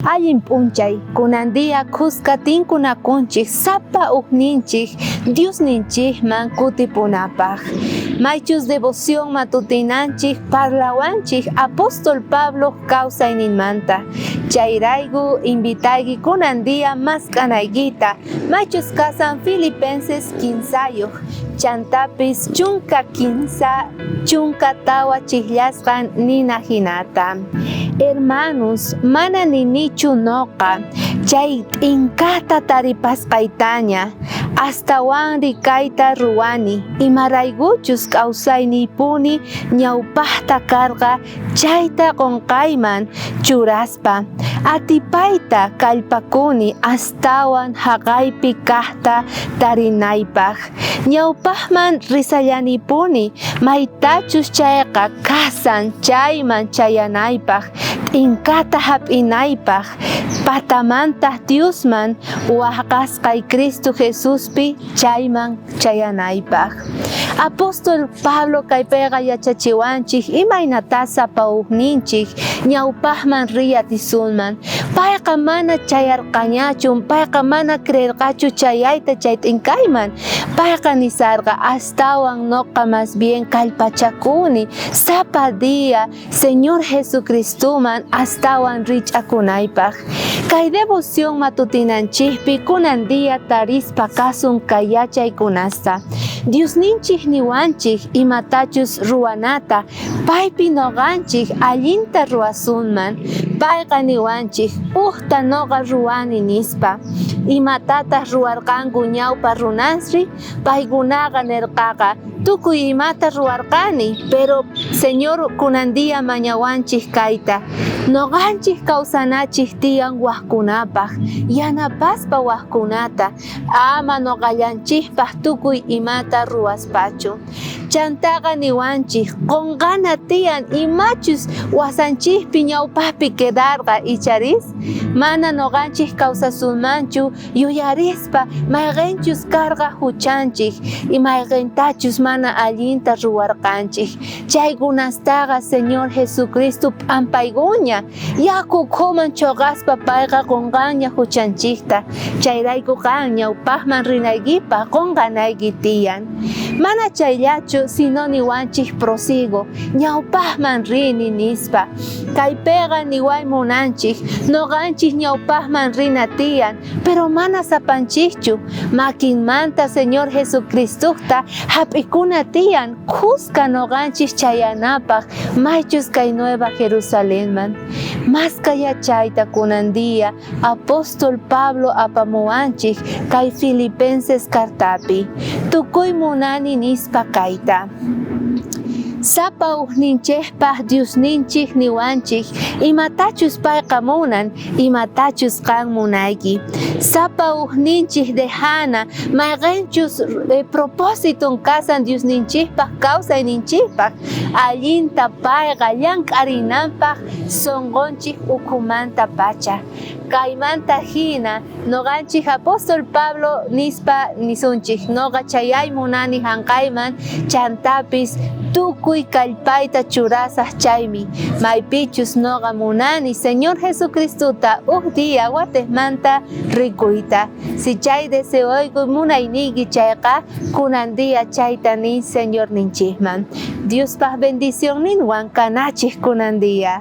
Allin p'unchay, kunan día khuska tinkunakunchej sapa ujninchej Diosninchejman kutipunapaj. Maychus devoción matutinanchej parlawanchej apóstol Pabloj kawsayninmanta. Chayrayku invitayki kunan día mask'anaykita maychus kasan Filipenses kinsayoj, chantapis 13 14 chijllasqan nina jinata. Hermanos, mana ninichu noqa chay t'inkata taripasqaytaña, astawanri kayta ruwani, imaraykuchus kawsayniypuni ñawpajta karqa chayta qonqayman churaspa, atipayta kallpakuni astawan jaqaypi kajta tarinaypaj. Ñawpajman risallanipuni, maytachus chayqa kasan chayman chayanaypaj, t'inkata jap'inaypaj, patamantaj Diosman wajqasqay Cristo Jesuspi chayman chayanaypaj. Apóstol Pablo kaypeqa yachachiwanchej imaynatá sapa ujninchej ñawpajman riy atisunman. Payqa mana chayarqañachu, payqa mana creerqachu chayayta chay t'inkayman. Payqa nisarqa, astawan noqa más bien kallpachakuni sapa día Señor Jesucristoman astawan rich'akunaypaj. Kay devoción matutinanchejpi kunan día tarispa kasun kay yachaykunasta. Diosninchej niwanchej imatachus ruwanata, paypi noqanchej allinta ruwasunman. Payqa niwanchej, ujta noqa ruwani nispa. Imatataj ruwarqanku ñawpa runasri? Paykunaqa nerqaqa, tukuy imata ruwarqani, pero Señor kunan día mañawanchej kayta. Noqanchej kawsanachej tiyan wajkunapaj, yanapaspa wajkunata, ama noqallanchejpaj tukuy imata ruwaspachu. Chantaqa niwanchej, qonqana tiyan imachus wasanchejpi ñawpajpi quedarqa, icharis? Mana noqanchej kawsasunmanchu yuyarispa mayqenchus karqa juchanchej y mayqentachus mana allinta ruwarqanchej. Chaykunastaqa Señor Jesucristo p'ampaykuña, yaku ukhuman choqaspa payqa qonqanña juchanchejta. Chayrayku qan ñawpajman rinaykipaj qonqanayki tiyan. Mana chayllachu, sino niwanchej prosigo, ñawpajman rini nispa. Kaypeqa niway munanchej, noqanchej ñawpajman rina tiyan, pero mana sapanchejchu. Makinmanta Señor Jesucristojta jap'ikuna tiyan, khuska noqanchej chayanapaj maychus kay Nueva Jerusalenman. Maska yachayta kunan día apóstol Pablo apamuwanchej kay Filipenses cartapi. Tukuy munani nispa kayta. Sapa ujninchejpaj Diosninchej niwanchej imatachus payqa munan, imatachus qan munayki. Sapa ujninchej dejana mayqenchus propósiton kasan Diosninchejpaj kawsayninchejpaj, allinta payqa llank'arinanpaj sonqonchej ukhumantapacha. Kaymanta jina noqanchej apóstol Pablo nispa nisunchej, noqa chayay munani janqayman, chantapis tukuy kallpayta churasaj chaymi, maypichus noqa munani Señor Jesucristota uj día watejmanta rikuyta. Si chay deseoyku munayniyki chayqa, kunan día chayta niy Señorninchejman. Diospaj bendicionninwan kanachej kunan día.